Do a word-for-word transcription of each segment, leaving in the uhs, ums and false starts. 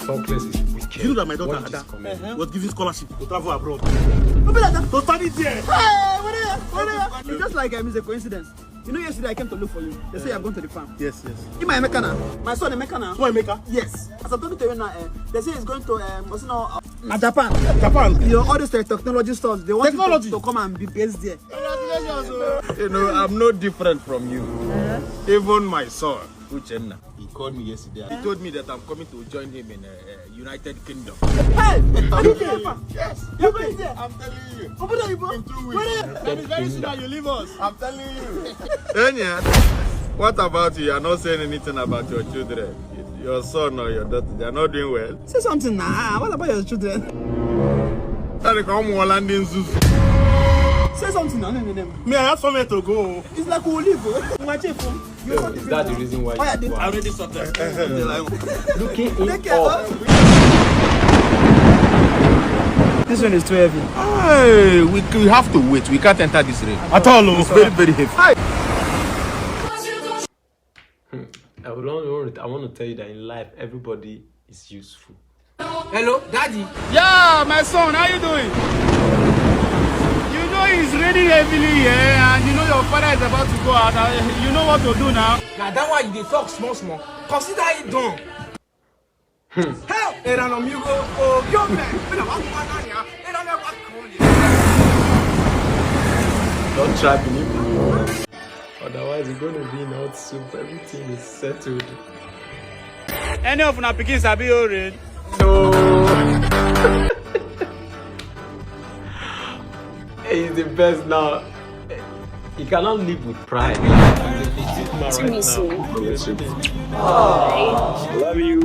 Talkless is wicked. You know that my daughter What Ada is coming? was giving scholarship to travel abroad. Don't be like that. To study there. Hey, what are you? What are you? It's just like um, it's a coincidence. You know, yesterday I came to look for you. They say you're going to the farm. Yes, yes. You my Emeka now. My son Emeka now. Who Emeka? Yes. As I'm talking to you now, eh, they say he's going to um, what's it now? Uh, Japan. Japan. You know, all these uh, technology stores, they want Technology. to, to come and be based there. Congratulations. You know, I'm no different from you. Even my son, Uchenna, he called me yesterday. He told me that I'm coming to join him in uh, uh, United Kingdom. Hey, are you there? Yes. You're going there. I'm telling you. Open the door. In two weeks. Where are you? That is very soon that you leave us. I'm telling you. Enya, what about you? You're not saying anything about your children. Your son or your daughter, they're not doing well. Say something now. What about your children? That they come Holland in Zuzu. Say something now. No, no, no. Me, I have somewhere to go. It's like we will leave. Oh. My chief, oh. You know Is that the reason why Why are you they go I out? Already sorted. Looking Take him care up. of This one is too heavy. Hey, we, we have to wait. We can't enter this rain. At all, oh. It's very, very heavy. I would only want to, I want to tell you that in life, everybody is useful. Hello, daddy. Yeah, my son, how you doing? You know it's raining heavily here, and you know your father is about to go out. Uh, you know what to do now. Now that why you dey talk small small. Consider it done. Hell, era no migo o yo me. Me na wa kwa na ya. Era no wa kwa ni. Don't try believe me. Otherwise, you're going to be in hot soup. Everything is settled. Any of una pikin sabi orange? No. He's the best now. He cannot live with pride. He's a victim right now. Love you.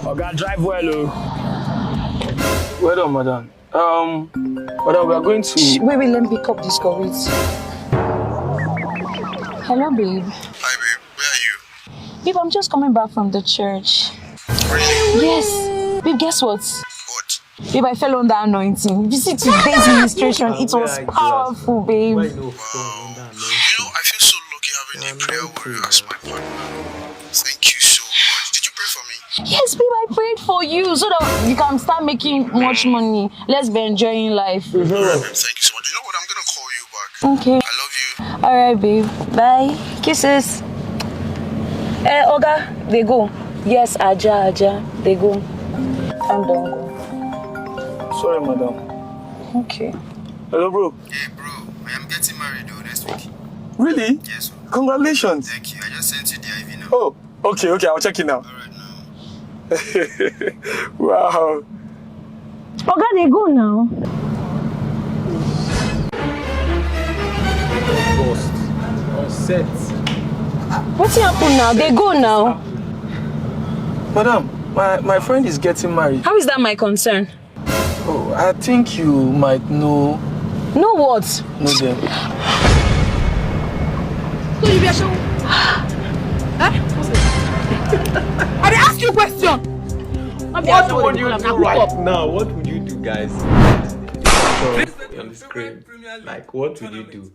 Oga, drive well, oh. Well done, madam. Um, madam, we are going to. Wait, wait, let me pick up this call. Wait. Hello, babe. Hi, babe. Where are you? Babe, I'm just coming back from the church. Yes. Babe, guess what? What? Babe, I fell under anointing. You see today's ministration, it was powerful, babe. You know, I feel so lucky having a prayer warrior as my partner. Thank you so much. Did you pray for me? Yes, babe, I prayed for you so that you can start making much money. Let's be enjoying life. Thank you so much. You know what? I'm gonna call you back. Okay. I love you. All right, babe. Bye. Kisses. Eh, Oga, they go. Yes, Aja, Aja, they go. Calm down, go. Sorry, madam. Okay. Hello, bro. Hey, bro. I am getting married though next week. Really? Yes. Congratulations. Thank you. I just sent you the I V now. Oh, okay, okay. I'll check it now. All right now. Wow. Oga, they go now. Lost. Upset. What happened now? They go now. Madam, my, my friend is getting married. How is that my concern? Oh, I think you might know. Know what? Know them. So you be a show. I dey ask you question. What would you do right now? What would you do, guys? On the screen. Like, what would you do?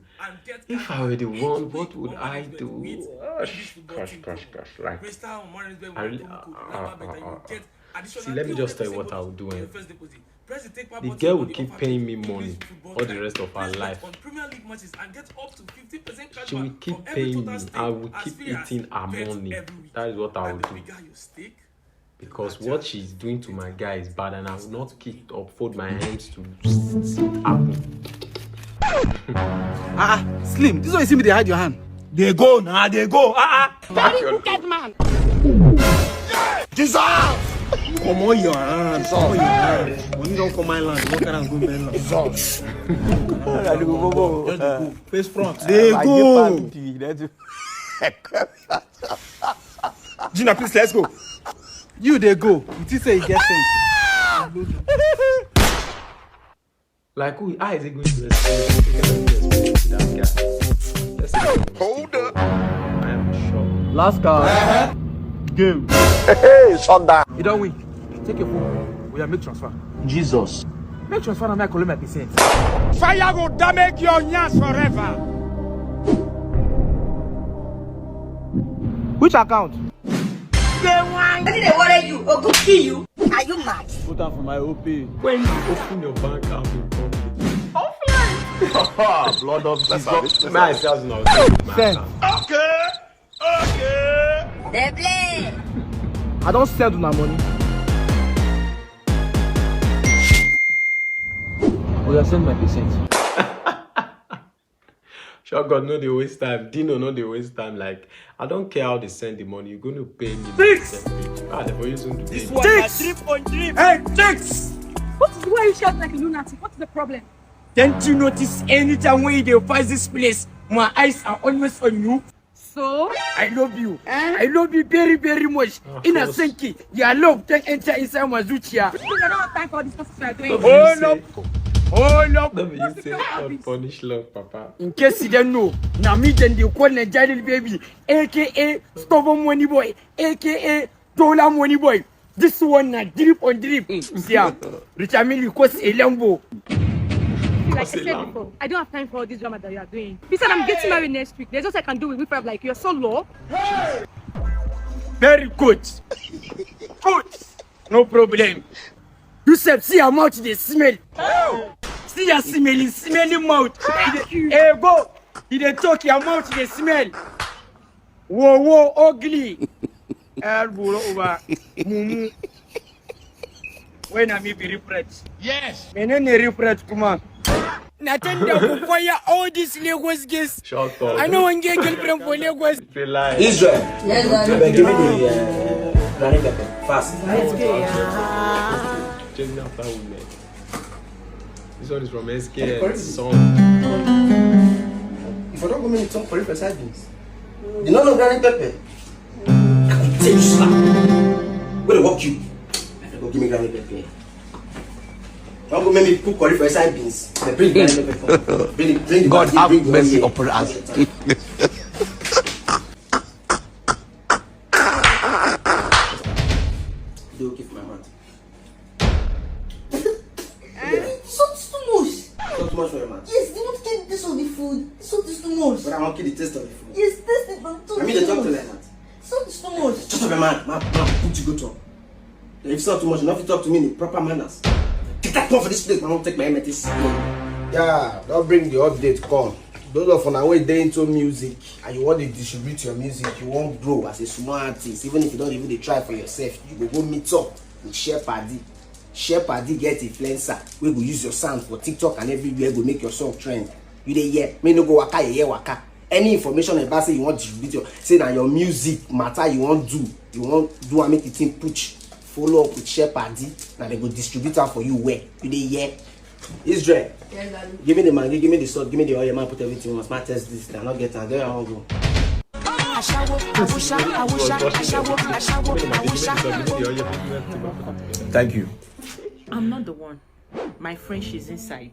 If I were the one, what would I do? Gosh, gosh, gosh, gosh. Like, I really, uh, uh, uh, uh, uh. See, let me just tell you what I would do. Eh? The girl will keep paying me money all the rest of her life. She will keep paying me. I will keep eating her money. That is what I will do. Because what she's doing to my guy is bad, and I will not keep uphold my hands to see happen. Ah, ah, Slim, this one you see me they hide your hand. They go now, they go. Ah, ah. Very wicked man. Jesus! Come on your hand, come on your hand. When you don't come my land, you can't go my land. Jesus. Just dey go. Face front. They go. Gina, please, let's go. You they go. You think say you get sense. Like, who? How is he going to explain? He cannot even explain it to that guy. Let's see. Hold up. I am shocked. Last card. Game. Hey, shut down. You don't win. Take your phone. We are make transfer. Jesus. Make transfer and I collect my percent. Fire go damage your nyash forever. Which account? Wetin dey worry you? Ogun kill you? Are you mad? Put am for my O P. When you open your bank app in public. Offline. Blood of Jesus. May I say as una Send. Okay. Okay. Dey play. I don send una money. Oya, send my percent. Sure God no dey waste time. Dino no dey waste time. Like, I don't care how they send the money, you're going to pay me. Six. Ah, the boy using to pay me. One na drip on drip. Hey, six. What is, why are you shouting like a lunatic? What's the problem? Don't you notice anytime when you dey pass this place, my eyes are always on you? So? I love you. I love you very, very much. Ina son ki, your love don enter inside my zuciya. Because I don't have time for all this nonsense you are doing. Hold up. Hold up. No be you say God punish love, Papa. In case you don't know, na me dem dey call Nigerian baby, A K A stubborn money boy, A K A dollar money boy. This one na drip on drip. See am, Richard Millie cause a Lambo. Like I said before, I don't have time for all this drama that you are doing. He said I'm getting married next week. There's nothing I can do with people like you. You're so low. Very good. Good. No problem. You sef see your mouth dey smell. See your smelly, smelly mouth. You dey, eh, go. You dey talk, your mouth dey smell. Wo wo ugly. Elbow over. Mumu. When am I be refret? Yes. Menene refret kuma? Na tanda ku fire all these Lagos girls. Shut up. I no wan get girlfriend for Lagos. Feel like Israel, Yes, abeg give me the uh, granny pepper fast. Changing after women. This one is from S K L song. If I don't go make some curry for side beans, you no know granny pepper. I go take you slap. Go dey work you. Go give me granny pepper. Don't go make me cook curry for side beans. They bring granny pepper. Come. Bring, bring the God bag, have bring the mercy onion. Upon us. Dey okay for my mouth. Salt is too much. Salt too much for your mouth. Yes, they want to kill this of the food. Salt is too much. But I want to kill the taste of the food. Yes, taste it, but salt I mean, they talk to like that. Salt is too much. Shut up, your mouth. My mouth. Put you go talk. If salt too much, you no fit talk to me in proper manners. Get that come for this place. I won't take my M T C. Yeah, don't bring the update come. Those of una wey dey into music and you want to distribute your music, you want grow as a small artist, even if you don't even dey try for yourself, you go go meet up with Share Padi. Share Padi get influencer wey go use your sound for TikTok and everywhere, go make your song trend. You dey hear? Me no go waka, you hear waka. Any information about say you want distribute your, say na your music matter you want do, you want do and make the thing push. Follow up with Share Padi, na they go distribute am for you well. You dey hear? Israel, Yes, daddy. Give me the maggi, give me the salt, give me the oil, man. Put everything once. Man, test this. I not get am. There I won't go. Thank you. I'm not the one. My friend, she's inside.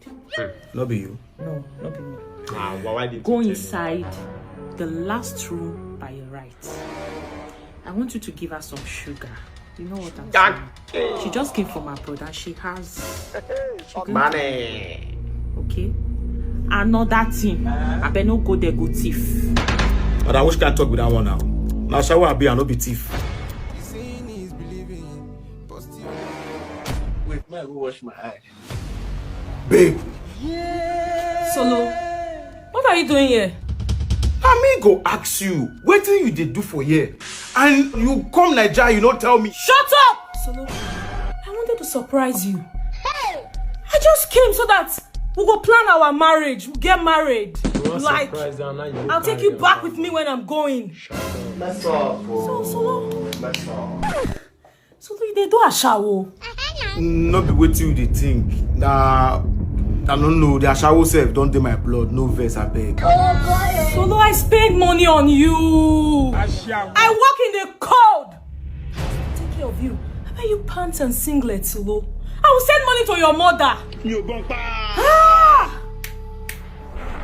No be you. No, not be me. Ah, why, why did Go you tell me? Inside the last room by your right. I want you to give her some sugar. You know what I'm saying? She just came from abroad and she has Money. Okay. Another thing. I bet no go there, go thief. But I wish can talk with that one now. Now shower be and no be thief. Wait, may I go wash my eye? Babe, Solo, what are you doing here? I me go ask you, wetin you dey do for here? And you come Naija, you no tell me. Shut up! Solo, I wanted to surprise you. I just came so that we go plan our marriage, we get married. You want Like, surprise her, now you I'll take carry you your back bag. With me when I'm going. Mess up. So, Solo, Mess up. Solo, you dey do ashawo. No be wetin you dey think. Na I don't know. The ashawo self don dey my blood. No vex, abeg. Solo, I spend money on you. I work in the cold. Take care of you. I buy you pants and singlets, Solo. I will send money to your mother. Ah!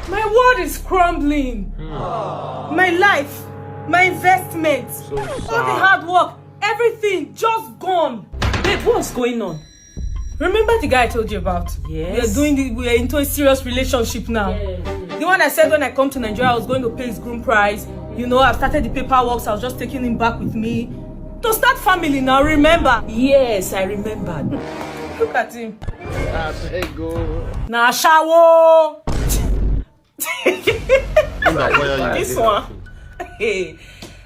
My world is crumbling. My life, my investment, all the hard work, everything just gone. Babe, what's going on? Remember the guy I told you about? Yes. We are doing the, we are into a serious relationship now. Yes. The one I said when I come to Nigeria, I was going to pay his groom price. You know, I've started the paperwork, so I was just taking him back with me. To start family now, remember? Yes, I remember. Look at him. Abeg o. Na ashawo. This one. Hey,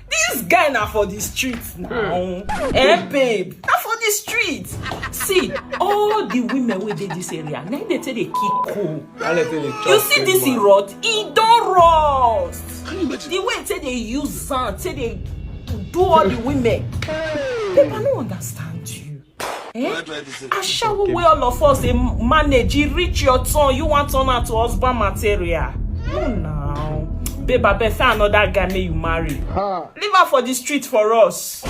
this guy na for the street now. Eh, babe, na for the street. See, all the women wey dey this area, na im dey take dey kick coal. You see this rot? E don rot. The way take dey use am, take dey do all the women. Babe, I no understand you. Eh? Ashawo wey all of us dey manage, e reach your turn, you wan turn am to husband material. No now. Babe, abeg find another guy make you marry. Leave her for the street for us.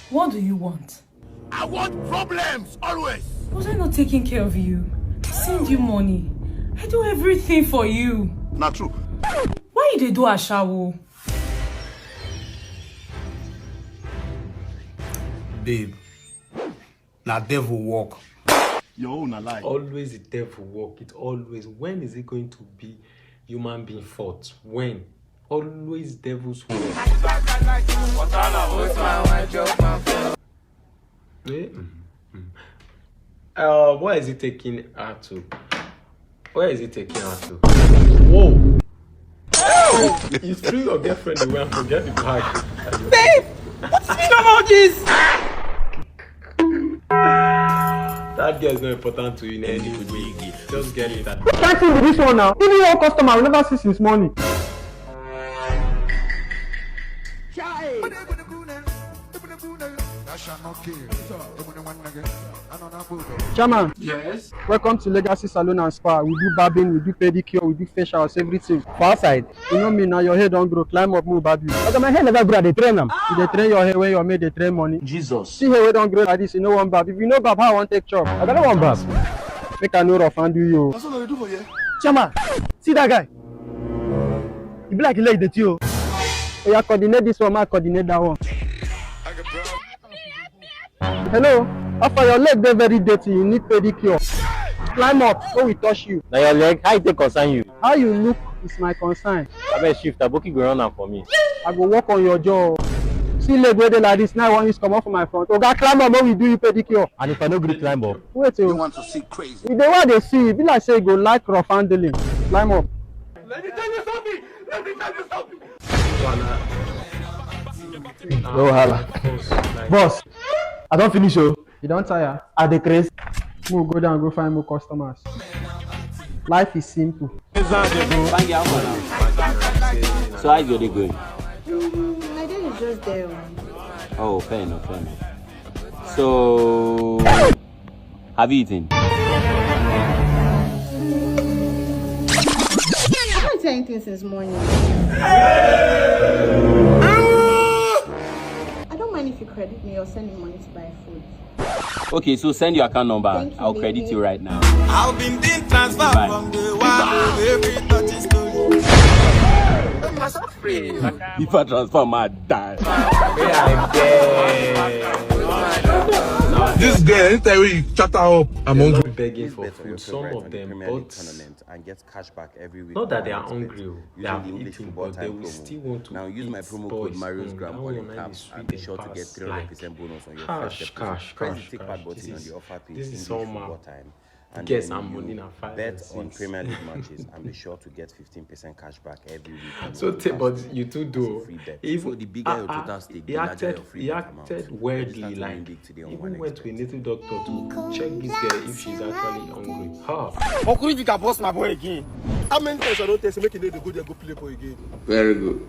What do you want? I want problems always. Was I not taking care of you? I send you money. I do everything for you. Na true. Why you dey do ashawo? Babe, na devil work. Your own na lie. Always the devil work. It always. When is it going to be human being fault? When? Always devil's work. Eh? Mm, mm. Uh, where is it taking her to? Where is it taking her to? Whoa! You threw your girlfriend away and forget the bag. Babe, what's the meaning of all this? That girl is not important to you in any way. Just get it. At Can't be this one now. Even your customer will never see since morning. Chairman, Yes. Welcome to Legacy Salon and Spa. We do barbing, we do pedicure, we do facials, everything. For outside, you know me now, your hair don't grow. Climb up, move, barb you. Oga, my hair never grow, I dey train am. You dey train your hair when your maid dey train money. Jesus. See hair wey don grow like this, you no wan barb. If you no barb, how I wan take chop? Oga, no wan barb. Make I no rough and do you. That's what I do for you. Chairman, see that guy. E be like him leg dey too. Oya, coordinate this one, ma coordinate that one. Hello, how far? Your leg dey very dirty, you need pedicure. Climb up, no we touch you. Na your leg, how e take concern you? How you look is my concern. Abeg shift, aboki go run am for me. I go work on your jaw. See leg wey dey like this, now I wan use comot for my front. Oga, climb up, make we do you pedicure. And if I no gree climb up? Wait You o. Want to see crazy? The way I dey see, e be like say you go like rough handling. Climb up. Let me tell you something. Let me tell you something. No wahala. Boss, I don finish o. You don tire? I dey craze. Make we go down, go find more customers. Life is simple. So how is your day going? Mm, my day is just there. Oh, fair enough, fair enough. So, have you eaten? I haven't eaten anything since morning. I don't mind if you credit me or send me money to buy food. Okay, so send your account number. Thank you, I'll credit baby. You right now. I've been being transferred Bye. From the one to every touching story. If I transfer, my die. This girl, anytime wey you chat her up, I'm They're hungry. Not begging for food. Some of them, but And get cash back every week. Not that they on are Netflix hungry, oh, they using have the English eaten, football but they time will promo. Still want to Now eat use my promo code boys Mario's food. Gram That on one the na app the sweet and be dem sure to get pass. three hundred percent Like, bonus on your cash, first cash, deposit. cash, Press the cash, take cash. back button This on is, the offer page this to is English somehow football time. to And get then some you money na five bet and on six. Premier League matches and be sure to get fifteen percent cash back every week. So take, but you too do. Free bet. Even So the bigger your ah, total ah, stake, he the larger your acted, free he bet amount. Acted weirdly, Register to like win big today on even one went X to a bet. Native doctor to check this girl if she's actually hungry. Ha! Okuru, if you can burst my boy again. How many times I don't tell you, make you no dey go there, go play ball again? Very good.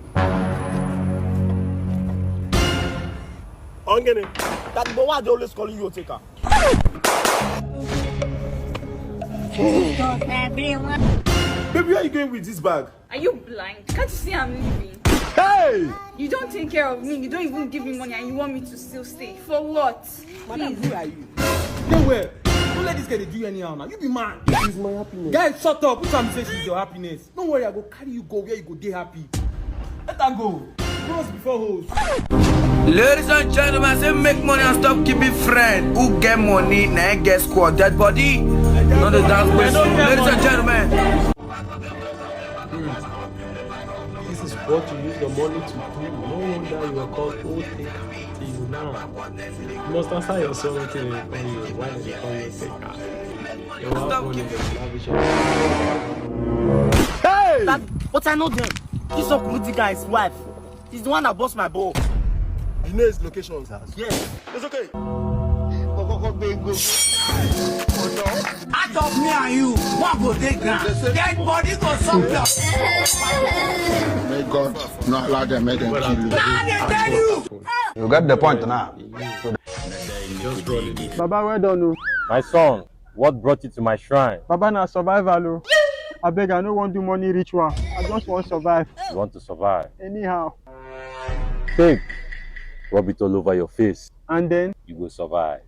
Ongene, that boy, why they always calling you Oteka? Baby, where are you going with this bag? Are you blind? Can't you see I'm leaving? Hey! You don't take care of me, you don't even give me money, and you want me to still stay. For what? Madam, Please. Who are you? Stay well. Don't let this girl dey do you anyhow now. You be man. She's my happiness. Guys, shut up. Which one say she's your happiness? Don't worry, I go carry you go where you go dey happy. Let her go. Bros before hoes. Ladies and gentlemen, say make money and stop keeping friend. Who get money, na him get squad. Dead body, not the dance question. Ladies and gentlemen. This is What you use the money to do, no wonder you are called old taker till now. You must answer your son wetin dem dey call you, why dem dey call you old taker. Your wife own is a lavish. Hey! That, but I know them. This Okurudi guy's wife. He's the one that bust my ball. You know his location? Yes. It's okay. Out of me and you, one go dey ground. Dead body go suck your. May God not allow them make them kill you. Now they tell you. You get the point now. Just roll it. Baba, well done o. My son, what brought you to my shrine? Baba, na survival o. Abeg, I no wan do money ritual. I just wan survive. You want to survive? Anyhow. Take, rub it all over your face. And then? You go survive.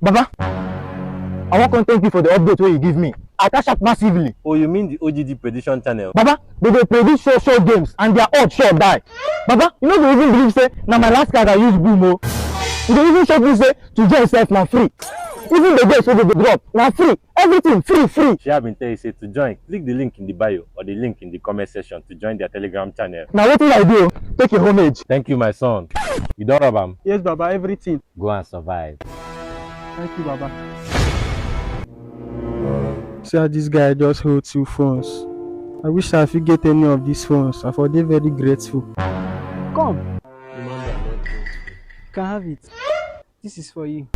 Baba, I wan come thank you for the update wey you give me. I cash out massively. Oh, you mean the O G D prediction channel? Baba, they dey predict show show games and their odds sure die. Baba, you no go even believe say na my last card I use boom o. You dey even shock me say to join sef na free. Even the games wey dey drop na free. Everything free, free. Shey I bin tell you say to join, click the link in the bio or the link in the comment section to join their Telegram channel. Na wetin I do o. Take your homage. Thank you, my son. You don rub am? Yes, Baba, everything. Go and survive. Thank you, Baba. See how this guy just hold two phones. I wish I fit get any of these phones. I for dey very grateful. Come. Human being are not grateful. You can have it. This is for you.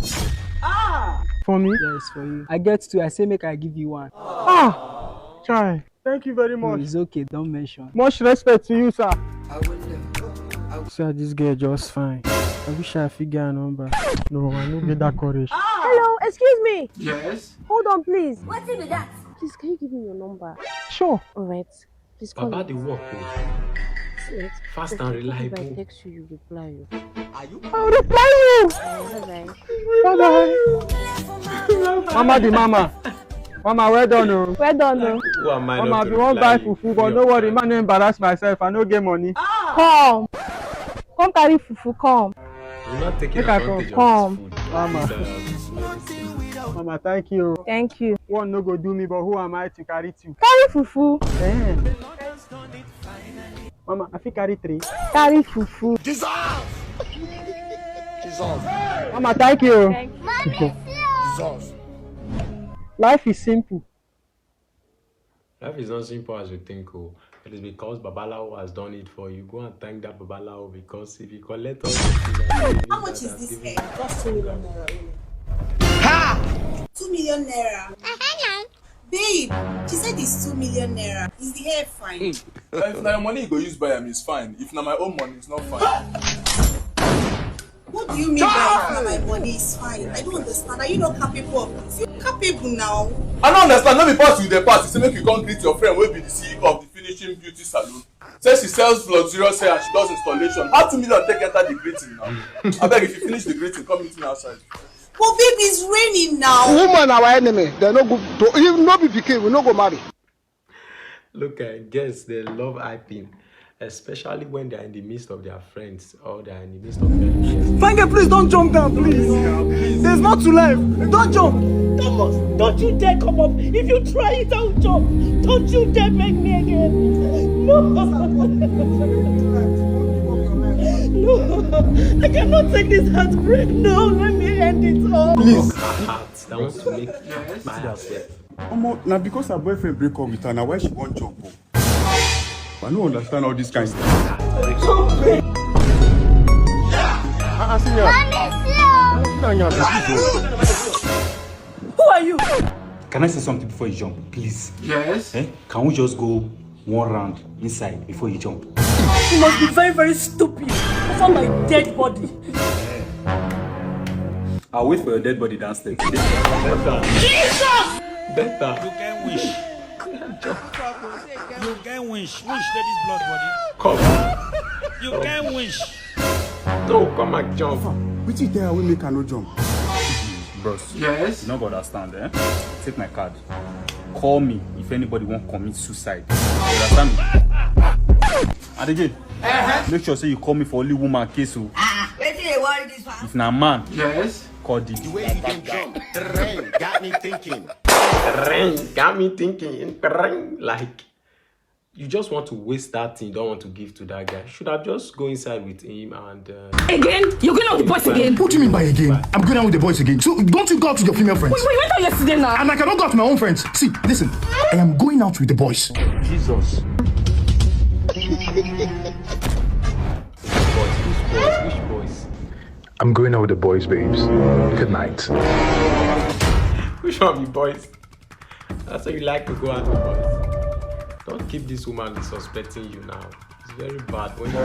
Ah! For me? Yeah, it's for you. I get two. I say make I give you one. Ah! Chai. Thank you very much. No, it's okay. Don't mention. Much respect to you, sir. See how this girl just fine. I wish I fit get her number. No, I no get that courage. Hello, excuse me. Yes? Hold on, please. Wetin be that? Please, can you give me your number? Sure. All right. Please call. Baba dey work o. See it. Fast and reliable. If I text you, you reply o. I'll reply you. Bye bye. Bye bye. Mama the mama. Mama, well done o. Well done o. Who am I? Mama, not to reply you? If you wan buy fufu, but no worry, man, no embarrass myself. I no get money. Come. Come carry fufu come. You not taking advantage of this food. Come. Mama. Mama, thank you. Thank you. One no go do me, but who am I to carry two? Carry fufu. Eh. Mama, I fit carry three. Carry fufu. Jesus! Jesus! Mama, thank you. Thank you. Jesus! Life is simple. Life is not simple as you think o. It is because Babalawo has done it for you. Go and thank that Babalawo, because if you collect all the things that you How much is this hair? Just two million naira only. Ha! Two million naira. Babe, she said it's two million naira. Is the hair fine? If na your money you go use buy am, it's fine. If na my own money, it's not fine. What do you mean by if na my money is fine? I don't understand. Are you not capable of this? You're capable now. I don't understand. No be pass you dey pass. You say make you come greet your friend wey be the C E O of the finishing beauty salon. Say she sells luxurious hair and she does installation. How two million take enter the greeting now? Abeg, if you finish the greeting, come meet me outside. But babe, it's raining now. Woman, our enemy. They no good. To, if no be pikin, we no go marry. Look, I guess they love hyping, especially when they're in the midst of their friends or they're in the midst of their peers. Fine girl, please don't jump down, please. There's more to life. Don't jump. Thomas, don't you dare come up. If you try it, I will jump. Don't you dare beg me again. No. No. I cannot take this heartbreak. No, let me end it all. Please. Heart that wants to make my heart well. Omo, na because her boyfriend break up with her, na why she wan jump o. I no understand all this kind thing. Ah, ah, see ya. Mommy, see ya. Who are you? Can I say something before you jump, please? Yes. Eh? Can we just go one round inside before you jump? You must be very, very stupid over my dead body. I'll wait for your dead body downstairs. Jesus! Better. You can wish. You can wish. Wish take this blood body. Come. You can wish. No, come and jump. Wetin you tell her wey make her no jump? Bros. Yes? You no go understand, eh? Take my card. Call me if anybody wan commit suicide. You understand me? And again, make sure say you call me for only woman case o. Ah, wetin dey worry this one? If na man, yes, call D J. The way you dey jump, rain got me thinking. Rain got me thinking. Rain like You just want to waste that thing you don't want to give to that guy. You should have just go inside with him and. Uh, Again? You're going out with the boys again? What do you mean by again? I'm going out with the boys again. So don't you go out with your female friends? We, we went out yesterday now. And I cannot go out with my own friends. See, listen, I am going out with the boys. Jesus. Boys, which boys? Which boys? I'm going out with the boys, babes. Good night. Which one of you boys? That's how you like to go out with boys. Don't keep this woman disrespecting you now. It's very bad when you.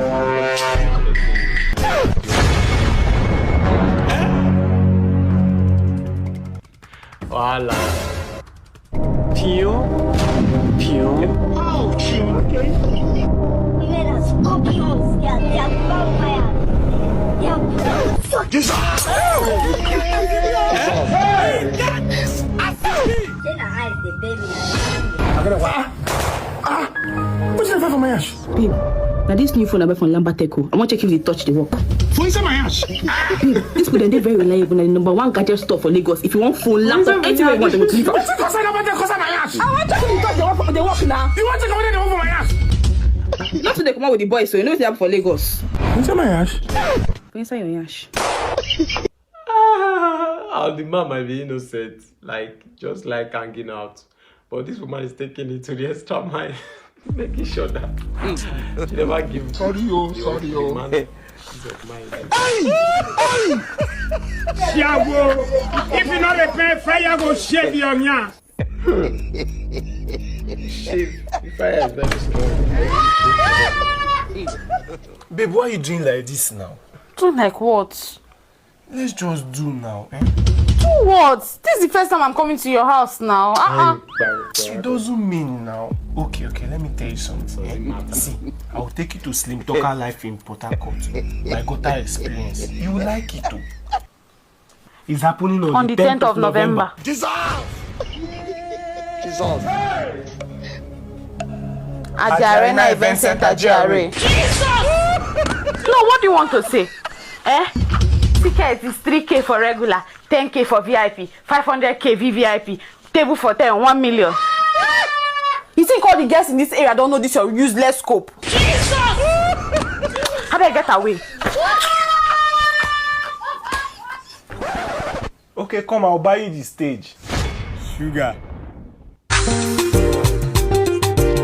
Voila. Pion. Pion. Women are scorpions. They are, they are vampires. They are. Jesus! Say na eyes dey pay me. What's the for my ash? Babe, now this new phone I buy from Lamba Tech o. I want check if the touch the work. For inside my ash. Babe, this could dey very reliable. Na the number one gadget store for Lagos. If you want phone, laptop, anything you want, they will deliver. What's the cause of my ash? I want check if the touch the work. The work now. You want to take away the phone for my ash? Not to dey come out with the boys, so you know what they have for Lagos. Inside my ash. Go inside your yash. Ah, the man might be innocent, like just like hanging out, but this woman is taking it to the extra mile, making sure that she never give. Sorry, oh, sorry, The oh. man peace of mind. Shawo, if you no dey pay fire, go shave your nyash. Shave. The fire is very strong. Babe, why are you doing like this now? Do like what? Let's just do now. Eh? Do what? This is the first time I'm coming to your house now. Uh-uh. It doesn't mean now. Okay, okay, let me tell you something. Eh? See, I'll take you to Slim Talker Life in Port Harcourt. My gutter experience. You will like it too. It's happening on, On the tenth of November. Jesus! At the Arena Event Center, G R A. No, what do you want to say? Eh? Ticket is three K for regular, ten K for V I P, five hundred K V V I P, table for ten, one million. You think all the girls in this area don't know this your useless scope? How do I get away? Okay, come, I'll buy you the stage. Sugar.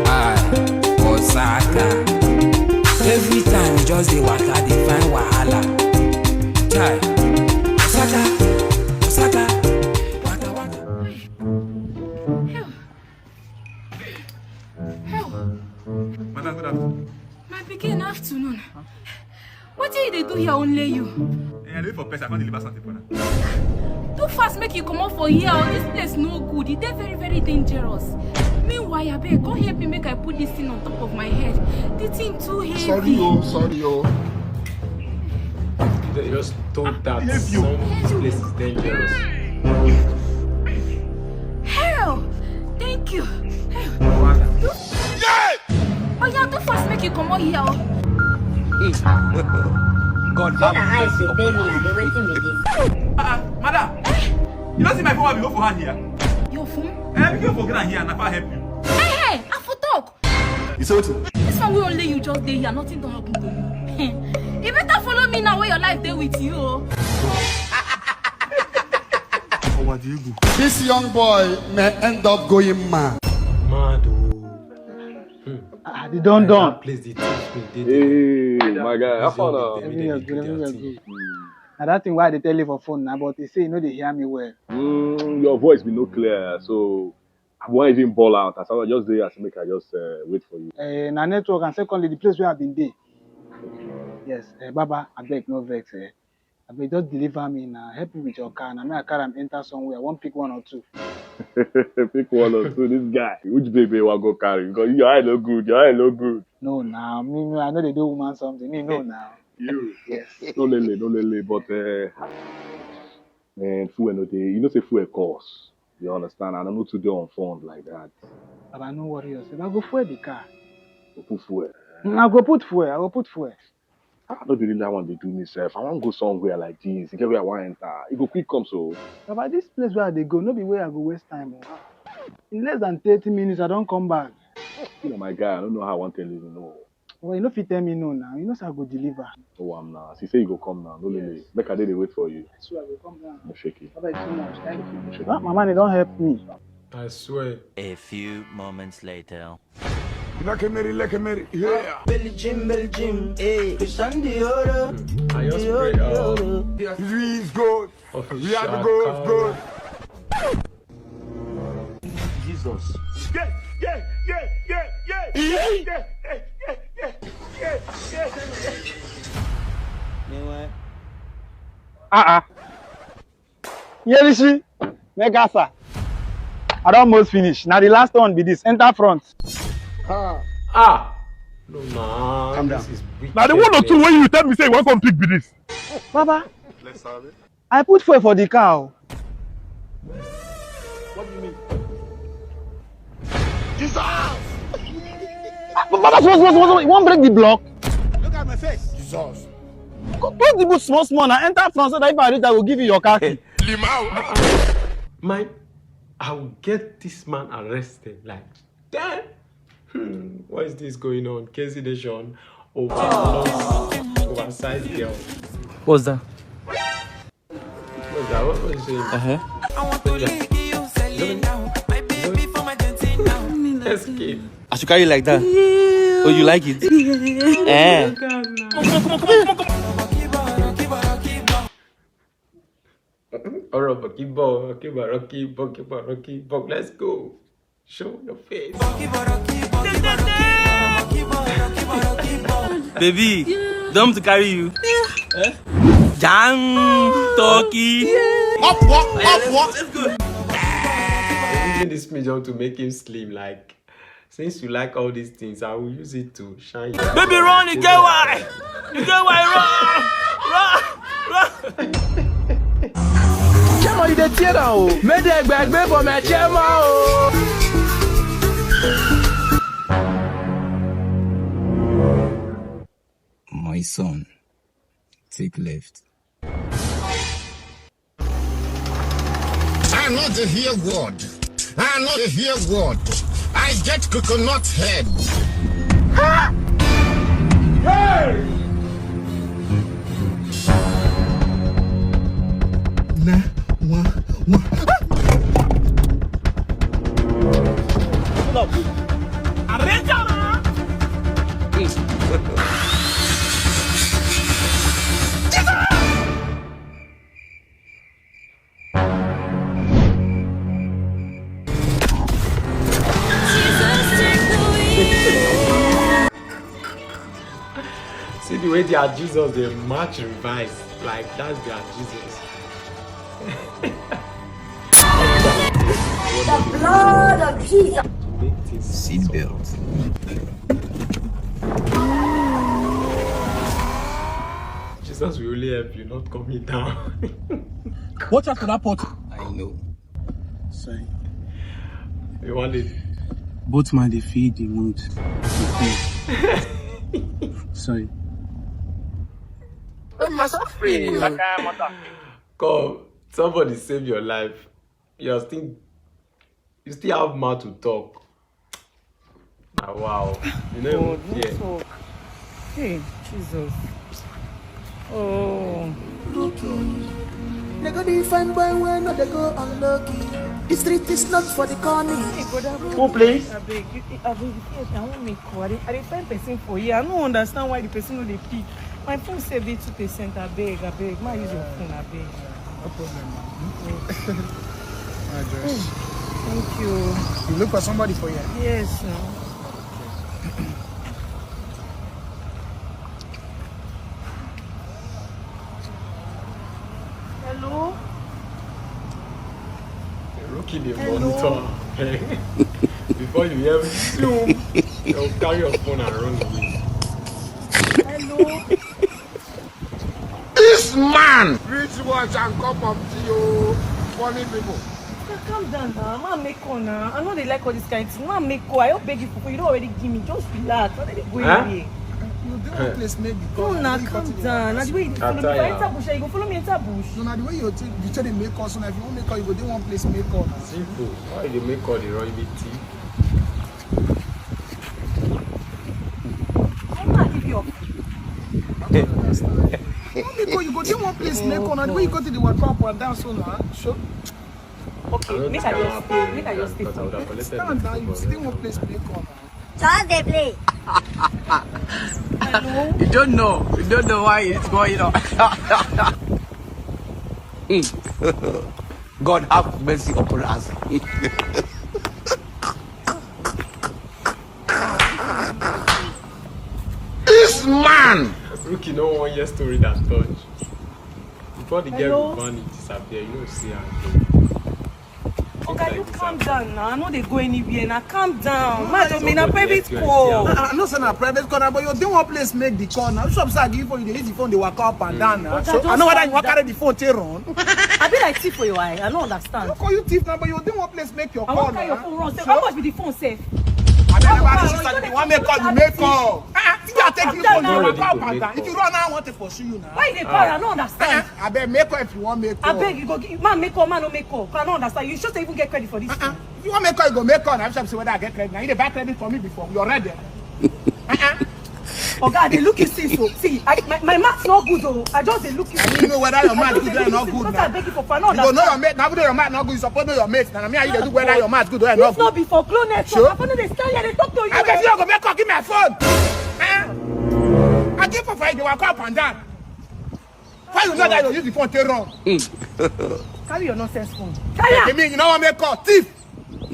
I, Osaka. Every time you just dey waka, dey find wahala. Chai. Osaka, Osaka. Waka, waka. Madam, good afternoon. My pikin, afternoon. Wetin you dey do here, only you? Eh, I dey wait for person, I come deliver something for now. Do fast, make you comot for here o. This place no good. E dey very, very dangerous. Meanwhile, abeg, come help me make I put this thing on top of my head. The thing too heavy. Sorry, oh, sorry, oh. They just told that some this place is dangerous. Hell! Thank you. Hell. Oya, do fast, make you comot here o. God Say na eyes dey pay me, abi wetin be this? Ah, madam, you don't see my phone, I be go for hand here. Your phone? Eh, make you for ground here, and I fit help you. Hey, hey, I for talk. You say wetin? This one wey only you just dey here, nothing don happen to you. You better follow me now, wey your life dey with you o. This young boy may end up going mad. Mad o. Ah, the don don. That place dey teach me. Dey Hey, my guy, how far now? Everywhere good, everywhere good. Na that thing wey I dey tell you for phone na, but e say you no dey hear me well. Mm, your voice be no clear, so I wan even ball out. As I just dey, as make I just uh, wait for you. Uh, na network, and secondly, the place where I been dey. Yes, uh, Baba, abeg no vex. Uh, abeg just deliver me na, help me with your car na, make I carry am enter somewhere. I wan pick one or two. Pick one or two. This guy, which baby wan go carry? Because your eye no good. Your eye no good. No, now me, me, I no dey do woman something. Me no now. You. Yes. No lele, no lele. But uh, man, fuel no dey. You know say fuel cost. You understand? And I no too dey on fund like that. Baba, no worry yourself. I go fuel the car. Go put fuel. Mm, I go put fuel. I go put fuel. I no be really that one dey do me sef. I wan go somewhere like this. E get where I wan enter. E go quick come so. Baba, this place where I dey go, no be where I go waste time o. In less than thirty minutes, I don come back. You know, my guy, I don't know how I want to tell you, you know. Well, you no fit tell me no now. You know say I go deliver. Oh, I'm now. As you say you go come now, no lele. Make I dey dey wait for you. I swear I go come down. No shake it. Baba, too much. Thank you. No shake Ah, it. Mama, they don't help me. I swear. A few moments later. Belly gym, belly gym, hey. I just pray. Uh, He's good. of We are the gods, Shaka. gods. Jesus. Yeah, yeah, yeah, yeah, yeah, yeah, yeah, yeah, yeah, yeah, yeah, yeah. Uh-uh. Yerishi, Megasa. I don almost finish. Now the last one be this. Enter front. Ah. No, man. Calm down. This is wicked, Now the one or two man. When you tell me say you want come pick be this. Baba, I put fuel for the car. Oh. What do you mean? Jesus! Ah, Baba, small, small, small, small. You wan break the block? Look at my face. Jesus. Go close the boot small, small. Now enter front so that if I reach, I will give you your car key. Limau. Man, I will get this man arrested. Like, damn. Hmm, what is this going on? K Z Nation, overlost, oversized girl. What's that? What's that? What was he saying? Uh-huh. I want to lick you, sell it now. My baby from Argentina. Escape. I should carry you like that. Oh, you like it? Eh. Kiba, kiba, kiba, kiba. Orobo, kibo, kibo, kibo, kibo, kibo. Let's go. Show your face. Baby, don't want to carry you. Eh? Jam, turkey. Up, walk, up, walk. Let's go. Using this medium to make him slim. Like, since you like all these things, I will use it to shine you. Baby, run, you get why? You get why? Run, run, run. Chairman, you dey tear down o. Make dem gbegbe for my chairman o. My son, take left. I know the hear word. I know the hear word. I get coconut head. Hey! Nah, one, one. See the way their Jesus, they match revise. Like, that's their Jesus. The blood of Jesus. Make things Seatbelt. Jesus will only help you, not coming down. Watch out for that pot. I know. Sorry. You want it? Both man dey feed the mood. Sorry. Come, somebody save your life. You are still, you still have mouth to talk. Ah, wow. You know, God, yeah. Network. Hey, Jesus. Oh. They go the fine boy when no they go unlucky. The street is not for the corny. Hey, brother, Who plays? I beg you, I beg you, I won't make call. I dey, I dey find person for here. I don't understand why the person no dey pick. My phone save dey two percent. I beg, I beg. Ma use your phone, I beg. No problem, man. My address. Thank you. You look for somebody for here? Yes, now. Hello? Rookie, the Hello? Monitor. Before you hear me, zoom, they'll carry your phone and run away. Hello? This man! Rich watch and cup of tea, oh. Funny people. Calm down now. Ma make call now. I know they like all this kind of thing. Ma make call. I don't beg you for you don't already give me. Just relax. I don't go Huh? Away. You do one place, maybe. No, now calm down. Now the way you follow me, if I enter bush, you go follow me enter bush. No, now the way you take, you take the make call, so now if you want make call, you go do one place, make call now. Simple. Why you make call the wrong tea? Because you go dey one place make corner, the way you go to the waka up and down so na. So Okay, make I just stay. Make I just stay for you. Stand down, you stay one place make corner. Just dey play. You don't know. You don't know why it's going on. God have mercy upon us. This man! Rookie no wan hear story that touch. Before the girl Hello? Go vanish, disappear, you know, see am. Oga, you calm down now. I no dey go anywhere now. Calm down. Man, me na private call. I know say na private corner, but you dey one place make the call now. Shop say I give you phone, you dey use the phone, dey waka up and down now. Oga, So just I know whether calm you waka down. Ready the phone take run. I be like thief for your eye. I no understand. Look how you thief now, but you dey one place make your I call wan carry your now. phone run sef. How much be the phone sef? I never Oga, register. you You dey wan make call, you make call. Ah, you are taking phone, you waka up and down. If you run, I want to pursue you now. Why you dey cry? I no understand. I beg make call if you want make call. I beg you go give man make call, man no make call. I no understand. You sure say even get credit for this? If you want make call, you go make call. I'm sure say whether I get credit. Now you dey buy credit for me before. You already. Oga, I dey look you since o. See, I, my, my maths no good o. I just dey look you. You know whether your maths good or not Since good because now. I beg you for fun. No, You go know your mate. Now, your maths not good. You suppose know your mate. Now, me and you dey do whether your maths good or not If not good. be for clone network, Sure. I for no dey stand here dey talk to you. I bet you go make call. Give me a phone. Eh? I give for you. They walk up and down. Why you know that you use the phone take run? Carry your nonsense phone. You mean you know what make call? Thief.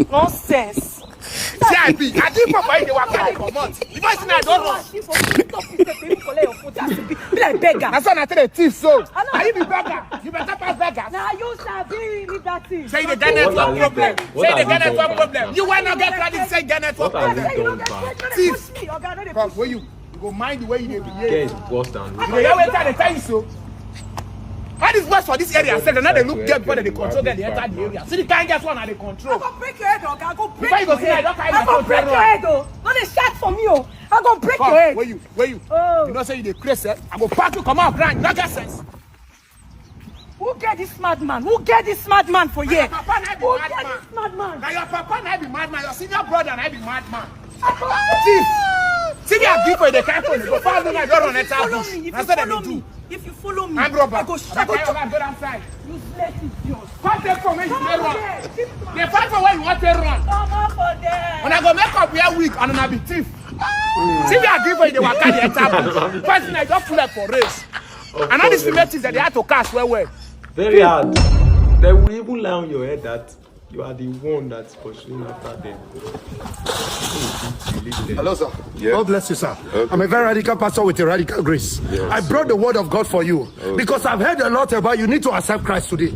Nonsense. C I B. I give for you. They walk out. They come out. The first thing I don't run. If you talk, you say people collect your phone. That's be, be like beggar. That's why I tell the thief so. I know. Are you the beggar? You better pass beggar. Na you sabi leave that thing. Say they get network problem. Say they get network problem. You why not get credit? Say get network What have you problem. done bad? Thief. Oga, no dey Come, push where you? me. You go mind the way you dey behave. Get worse than You dey hear wetin I dey tell you so? All these boys for this area sef, dem no dey look girl before dem dey control girl dey enter the area. See the kind girls wey una dey control. I go break your head, Oga. I go break Before you go your see, I head. don carry I my go phone break take your run. Head o. No dey shout for me o. I go break your Come, head. where you, where you? Oh. You know say you dey craze, eh? I go pack you comot ground, you no get sense. Who get this madman? Who get this madman for here? Papa na be Who get madman. This madman. Na your papa na be madman, your senior brother na be madman. Thief. See me, I give for the kind phone. Go follow me, I don't run enter Follow bush. me. If Na you so dem follow dey me, do. If you follow me, I'm robber. I go, I I go carry chop. am go outside. Useless idiot. Come take phone when you Come dey out run. There. Thief man. Dey find phone when you want take run. Come out for there. Una go make up wear wig and una be thief. See me, I give for you, dey waka dey enter bush. First thing I just pull up for race. And all these female things that they had to catch well well. Very hard. They will even lie on your head that you are the one that's pursuing after them. You leave them. Hello, sir. God bless you, sir. I'm a very radical pastor with a radical grace. I brought the word of God for you because I've heard a lot about you. You need to accept Christ today.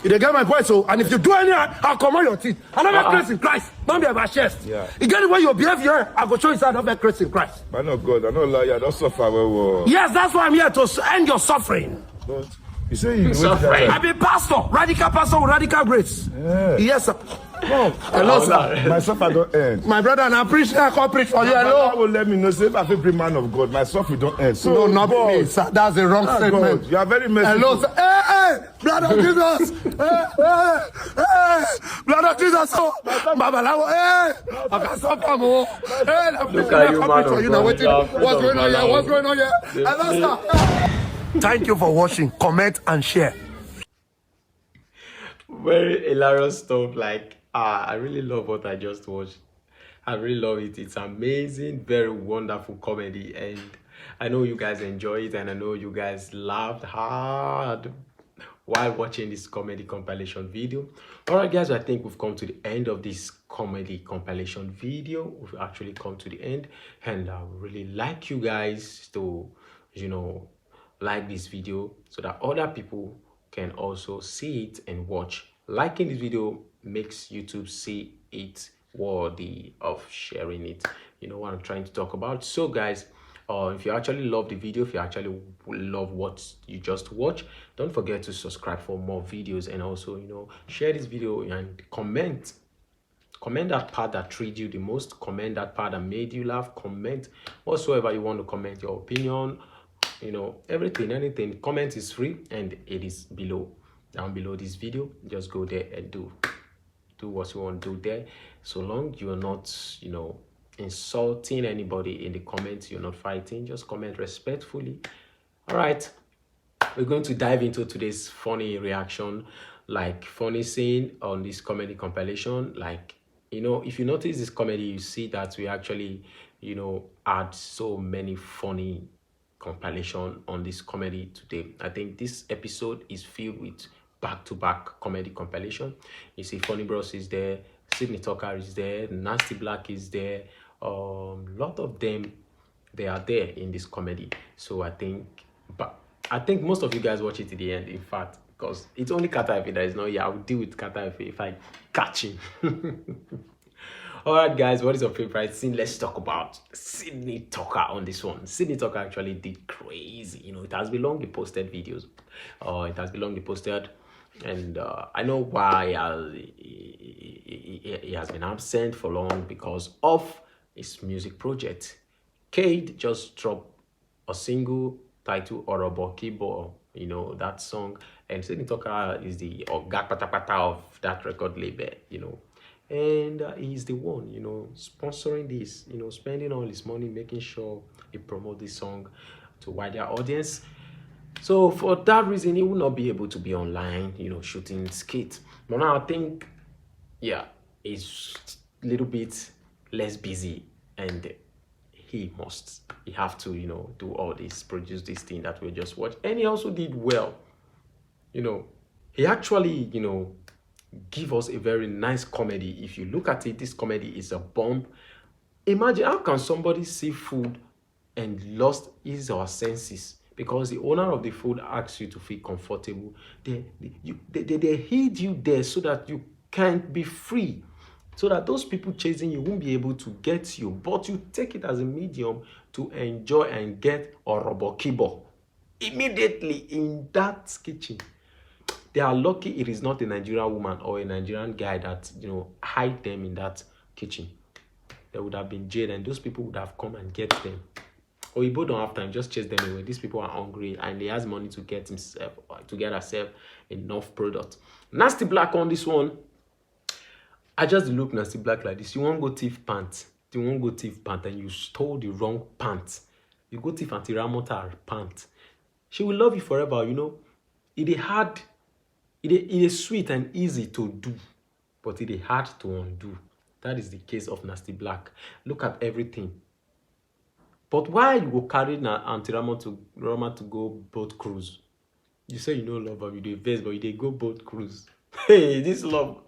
You dey get my point, so, and if you do any, I'll command your teeth. I never Christ in Christ. Don't be about chest. Yeah. You get the way you behave here, I go show you say I don't make Christ in Christ. Man of God, I no lie, I don suffer well well. Yes, that's why I'm here to s- end your suffering. But you say you Suffering. I be pastor, radical pastor with radical grace. Yeah. Yes, sir. Hello, sir. My suffer don end. My brother, and I preach, I come preach for you. Hello. Will let me know say if I fit bring man of God, my suffer don end. So No, not God, me, sir. That's the wrong ah, statement. God, you are very merciful. Hello, sir. Hey, hey, brother Jesus. Hey, hey, hey, brother Jesus. Oh, Babalawo. Hey, I can suffer more. Hey, I'm Look preaching, at I you, come man preach for of you now. God. Wait, You have what's to going on here? allow What's going on here? Hello, sir. Thank you for watching. Comment and share. Very hilarious stuff. Like, ah, I really love what I just watched. I really love it. It's amazing, very wonderful comedy, and I know you guys enjoy it, and I know you guys laughed hard while watching this comedy compilation video. All right, guys, I think we've come to the end of this comedy compilation video. We've actually come to the end, and I would really like you guys to, you know, like this video so that other people can also see it and watch. Liking this video makes YouTube see it worthy of sharing it. You know what I'm trying to talk about. So, guys, uh, if you actually love the video, if you actually love what you just watched, don't forget to subscribe for more videos, and also, you know, share this video and comment. Comment that part that treats you the most. Comment that part that made you laugh. Comment whatsoever you want to comment, your opinion, you know, everything, anything. Comment is free and it is below, down below this video. Just go there and do do what you want to do there. So long you're not, you know, insulting anybody in the comments, you're not fighting, just comment respectfully. All right, we're going to dive into today's funny reaction, like funny scene on this comedy compilation. Like, you know, if you notice this comedy, you see that we actually, you know, add so many funny compilation on this comedy today. I think this episode is filled with back-to-back comedy compilation. You see, Funny Bros is there, Sydney Tucker is there, Nasty Black is there. Um, lot of them, they are there in this comedy. So I think, but I think most of you guys watch it to the end. In fact, because it's only Carter Efe that is not here. I will deal with Carter Efe if I catch him. All right, guys, what is your favorite scene? Let's talk about Sydney Tucker on this one. Sydney Tucker actually did crazy. You know, it has been long he posted videos. Uh, it has been long he posted, and uh, I know why he has, he, he, he- he has been absent for long because of his music project. Cade just dropped a single titled Orobo Kibo, you know, that song. And Sydney Tucker is the oga patapata of that record label, you know. And uh, he's the one, you know, sponsoring this, you know, spending all his money, making sure he promote this song to wider audience. So for that reason, he will not be able to be online, you know, shooting skit. But now I think, yeah, he's a little bit less busy, and he must, he have to, you know, do all this, produce this thing that we just watched. And he also did well, you know. He actually, you know, give us a very nice comedy. If you look at it, this comedy is a bomb. Imagine, how can somebody see food and lost his or her senses? Because the owner of the food asks you to feel comfortable. They, they, you, they, they, they hid you there so that you can't be free, so that those people chasing you won't be able to get you, but you take it as a medium to enjoy and get Orobo Kibo immediately in that kitchen. They are lucky it is not a Nigerian woman or a Nigerian guy that, you know, hide them in that kitchen. There would have been jail, and those people would have come and get them. Oyibo don't have time, just chase them away. These people are hungry, and he has money to get himself, to get herself enough product. Nasty Black on this one. I just look Nasty Black like this. You won't go thief pants. You won't go thief pants, and you stole the wrong pants. You go thief Auntie Ramota pants. She will love you forever, you know. It is hard, it is, it is sweet and easy to do, but it is hard to undo. That is the case of Nasty Black. Look at everything. But why you go carry na Auntie Rama to, Rama to go boat cruise? You say you no love her, you dey vex, but you dey go boat cruise. Hey, this love.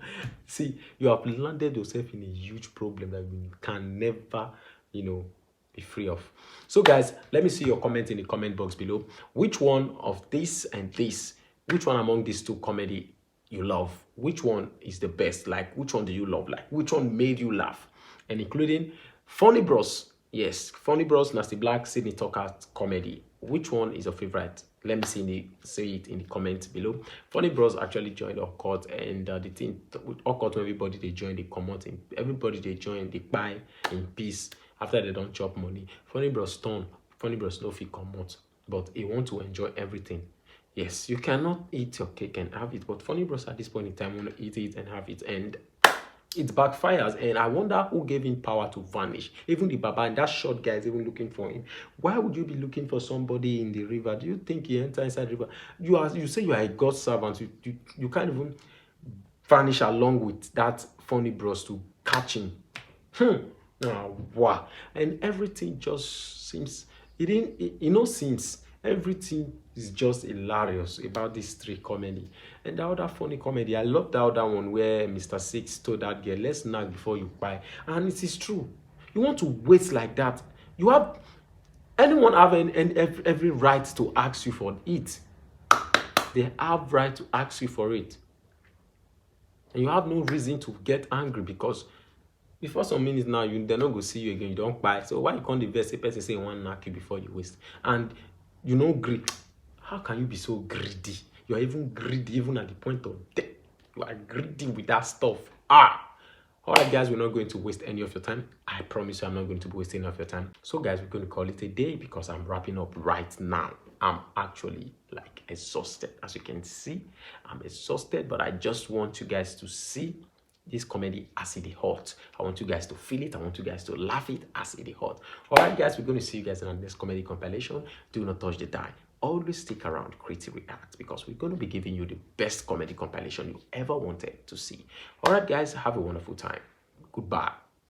See, you have landed yourself in a huge problem that you can never, you know, be free of. So, guys, let me see your comment in the comment box below. Which one of this and this, which one among these two comedy you love? Which one is the best? Like, which one do you love? Like, which one made you laugh? And including Funny Bros. Yes, Funny Bros, Nasty Black, Sydney Tucker comedy. Which one is your favorite? Let me see, in the, say it in the comments below. Funny Bros actually joined Okot, and uh, the thing with Okot, everybody they join, they come out, and everybody they join, they buy in peace. After they don't chop money, Funny Bros turn. Funny Bros no fit come out, but he want to enjoy everything. Yes, you cannot eat your cake and have it, but Funny Bros at this point in time want to eat it and have it, and it backfires. And I wonder who gave him power to vanish. Even the Baba and that short guy is even looking for him. Why would you be looking for somebody in the river? Do you think he enter inside the river? You are, you say you are a God servant. You, you, you can't even vanish along with that Funny Bros to catch him. Hmm. Oh, wow. And everything just seems, it didn't, it, it no seems. Everything is just hilarious about this three comedy. And the other funny comedy, I love the other one where Mister Six told that girl, "Let's knock before you buy." And it is true. You want to wait like that? You have, anyone have any, any, every, every right to ask you for it? They have right to ask you for it. And you have no reason to get angry, because before some minutes now, you, they no go see you again. You don't buy. So why you can't invest a person say one knock you before you waste? And you know, greed. How can you be so greedy? You are even greedy, even at the point of death. You are greedy with that stuff. Ah, all right, guys, we're not going to waste any of your time. I promise you, I'm not going to waste any of your time. So, guys, we're going to call it a day because I'm wrapping up right now. I'm actually, like, exhausted. As you can see, I'm exhausted, but I just want you guys to see this comedy as it is hot. I want you guys to feel it. I want you guys to laugh it as it is hot. All right, guys, we're going to see you guys in the next comedy compilation. Do not touch the dime. Always stick around Creative React, because we're going to be giving you the best comedy compilation you ever wanted to see. All right, guys, have a wonderful time. Goodbye.